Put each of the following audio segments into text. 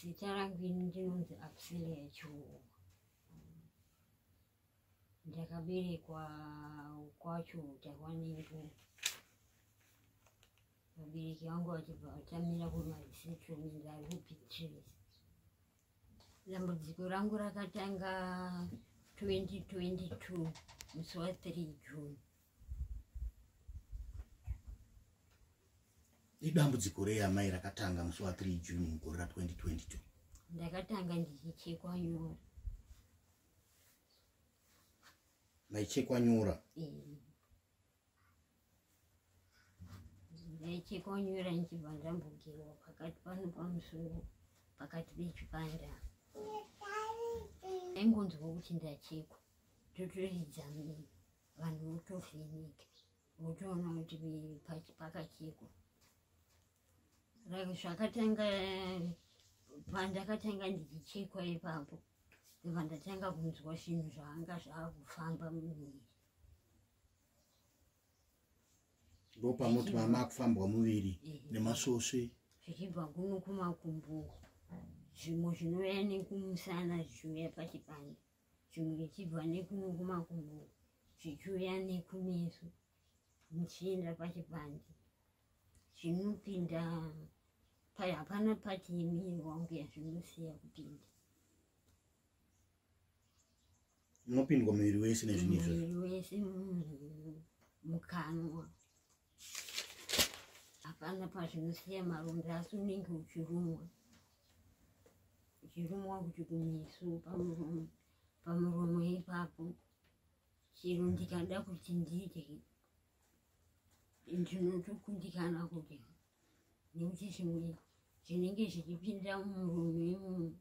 Zita rangu ini ndinonzi Auxilia Chiuwa. Ndakaberekwa kwacho Takwanengu. Vabereki vangu vachibva vatamira kumaresettlement ari kuPetrus. Dambudziko rangu rakatanga 2022 musi wa 3 June. Idambudziko rei amai rakatanga musi wa 3 June mugore ra 2022? Ndakatanga ndichichekwa nyora. Maichekwa nyora? Ndaichekwa nyora ndichibva ndambogerwa pakati pano pamusoro pakati pechipanda. Ndaingonzwa kuti ndachekwa, totoridza vanhu votovheneka votoona kuti pakachekwa. Zvakatanga pandakatanga ndichichekwa ipapo ndobva ndatanga kunzwa zvinhu zvanga zvakufamba muviri. Ndopamuti mamakufambwa muviri nemasvosve zvichibva kuno kumakumbo, zvimwe zvinouya nekumusana zvichiuya pachipande, zvimwe zvichibva nekuno kumakumbo zvichiuya nekumeso zvichienda pachipande, zvinopinda hapana pati yemuviri wangu yazvinosiya kupinda. Unopindwa muviri wese nezvinhu izvozvo? Muviri wese, mukanwa hapana pazvinosiya maronda, asi unenge uchirumwa, uchirumwa kuti kumeso, pamuromo, pamuromo ipapo. Chero ndikada kuti ndidye ndinotokundikana kudya nekuti zvimwe zvinenge zvichipinda mumuromo imomo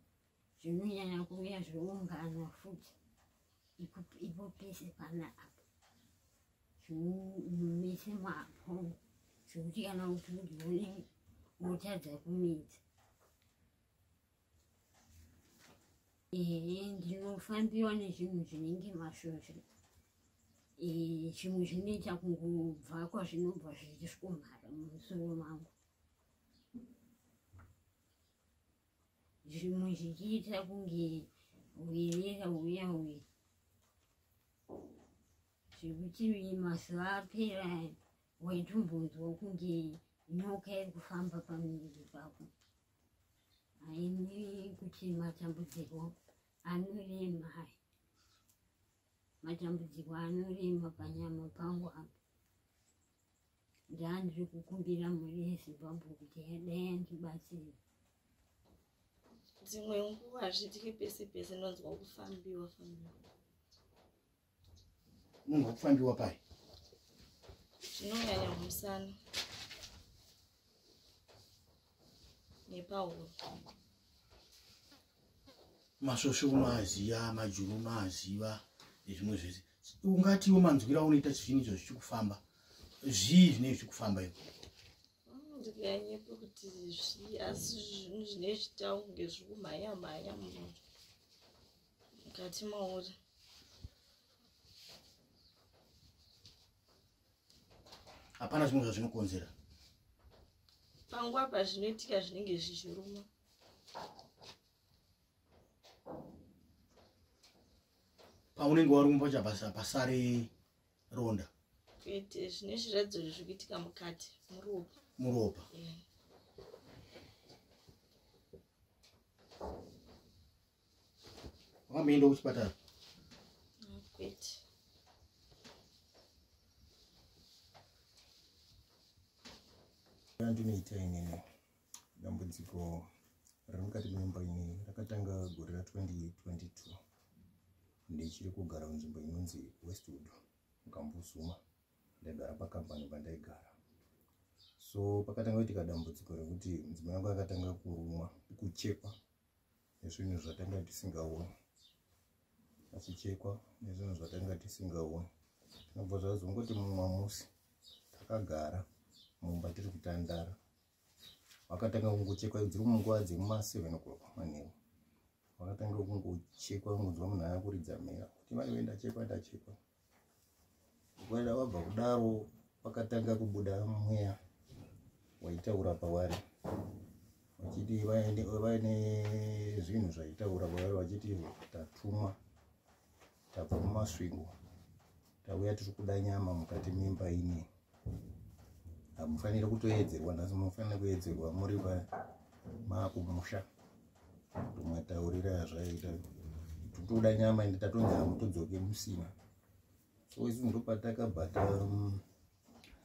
zvinonyanya kuuya zvoungana futi ipo pese pana apa mese mapo, zvekuti kana kuti udye wotadza kumedza. Ehe, ndinofambiwa nezvinhu zvinenge masvosve, zvimwe zvinoita kungobva kwazvinobva zvichisvomhara mumusoro mangu, zvimwe zvichiita kunge werera uya uya, zvekuti mazuva apera waitombonzwa kunge nyoka iri kufamba pamuviri pako. Haini kuti matambudziko anorema aya, matambudziko anorema panyama pangu apa. Ndandiri kukumbira mhuri yeZimbabwe kuti dai yandibatsira. Dzimwe nguva hazviitiki pese pese, ndonzwa kufambiwa fambiwa. Unonzwa kufambiwa pai? Zvinonyanya musana nepahuro. Masvosve unoaziva, majuru unoaziva nezvimwe zvese. Ungatiwo manzwiro aunoita zvinhu izvo zvichikufamba, zvii zvinenge zvichikufamba iko? Ndinganyepe kuti zvii, asi zvinhu zvinenge zvichiita kunge zviri kumhanya mhanya mukati mauri. Hapana zvimwe zvazvinokonzera? Panguva pazvinoitika zvinenge zvichiruma. Paunenge waruma pacho pasare ronda? Kwete, zvine zviratidzo zviri kuitika mukati muropa. Muropa. Wakamboenda kuchipatara? Kwete. Yandinoita inini, dambudziko riri mukati memba inini rakatanga gore ra 2022 ndichiri kugara munzvimbo inonzi Westwood muKambuzuma. Ndaigara pakambani pandaigara. So pakatanga kuitika dambudziko rekuti mudzimai wangu akatanga kurumwa, kuchekwa nezvinhu zvatanga tisingaoni, achichekwa nezvinhu zvatanga tisingaoni. Tinobva zvazongoti mumwe musi takagara mumba tiri kutandara, vakatanga kungochekwa dziri munguva dzemuma 7 o'clock manheru. Vakatanga kungochekwa, kungonzwa munhu aya kuridza mhera kuti maiwe ndachekwa, ndachekwa. Kwada wabva kudaro pakatanga kubuda mweya waitaura pavari. Vachiti vaine zvinhu zvaitaura kwavari, vachiti tatumwa, tabva muMasvingo, tauya, tiri kuda nyama mukati memba ine. Hamufaniri kutoedzerwa nhasi, munofanira kuedzerwa muri maakumusha. Ndomatauriro azvaita. Totoda nyama, ende tatonzi hamutodzoke musina. So isu ndopatakabva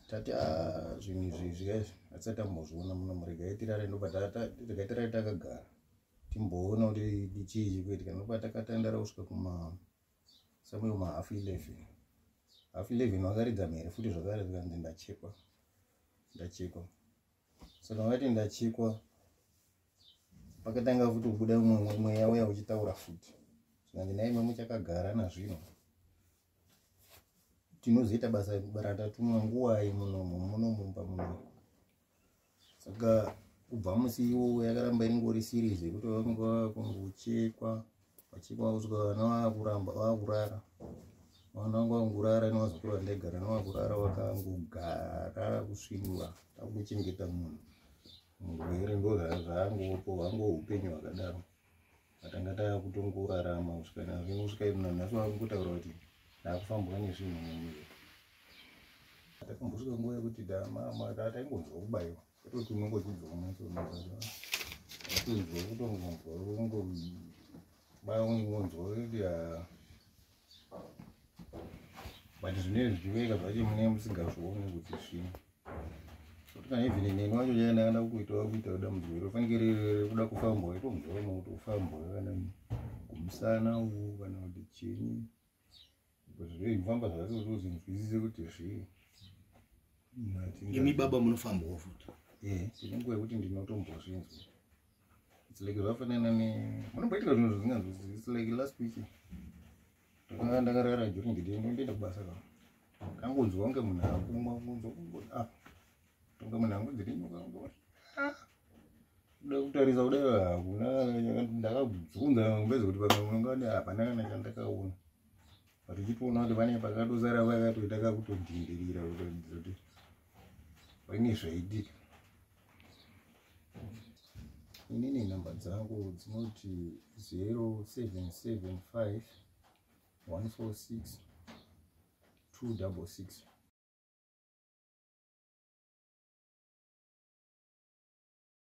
tati, "Ah, zvinhu izvi zviya hatisati tambozviona muno, muregai tirare." Regai tirare takagara, timboona kuti chii chikuitika. Ndopatakatandara kusvika kuma somewhere kuma 11:30. 11:30 vakaridza mhere futi zvakare, zvikanzi ndachekwa, ndachekwa. Saka vati ndachekwa, pakatanga futi kubuda mumwe mweya uya uchitaura futi, zvikanzi naimwe muchakagara nazvino, tinozoita basa ratatumwa nguwai munomu, muno mumba muno? Saka kubva musi iwowo yakaramba iringori series yekuti vanenge vakungochekwa, vachekwa kusvika vana vakuramba vakurara. Vana vangu vangurara, nevazukuru vandaigara navakurara, vakangogara kusvinura, takuchengeta munhu murwere. Ndo zvaangopo, hwango upenyu hwakadaro atanga taakutongorarama kusvika nazvino, kusvika nanhasi vakungotaura kuti ndakufambwa nezvinhu mumuviri. Takambosvika nguva yekuti taingonzwa kubayiwa, kwete kuti unongochinzwa kumeso, watonzwa kutongonzwa ungobaya, ungonzwa kuti but zvinenge zvichiveka zvacho mune musingazvioni kuti zvii. Kuti kana even neni wacho chaiye ndakanda kuitawo kuita dambudziko iro fanike rekuda kufambwa, itonzwa kuti ufambwa kana kumusana uku kana kuti chinyi, zvinofamba zvacho kuti uzinzwisise kuti zvii. Imi baba munofambawo futi? Eh, ndine nguva yekuti ndinotombozvinzwa. It's like zvafanana ne munomboitika zvinhu zvisinganzwisisi. It's like last week ndakanga ndakarara during the day, ndondoenda kubasa, ka kangonzwa kunge munhu akumwa, kunzwa kungoti, ah, tonga munhu angonzi nyoka. Ah, kuda kutarisa kudai, hakuna. Ndakabvunza mbezi kuti pamwe munongani, hapana kana chandakaona, but uchitoona kuti pane pakatosara pakatoita kakutodhindirira kutoratidza kuti pane zvaitika. Inini nhamba dzangu dzinoti 0775 146 266.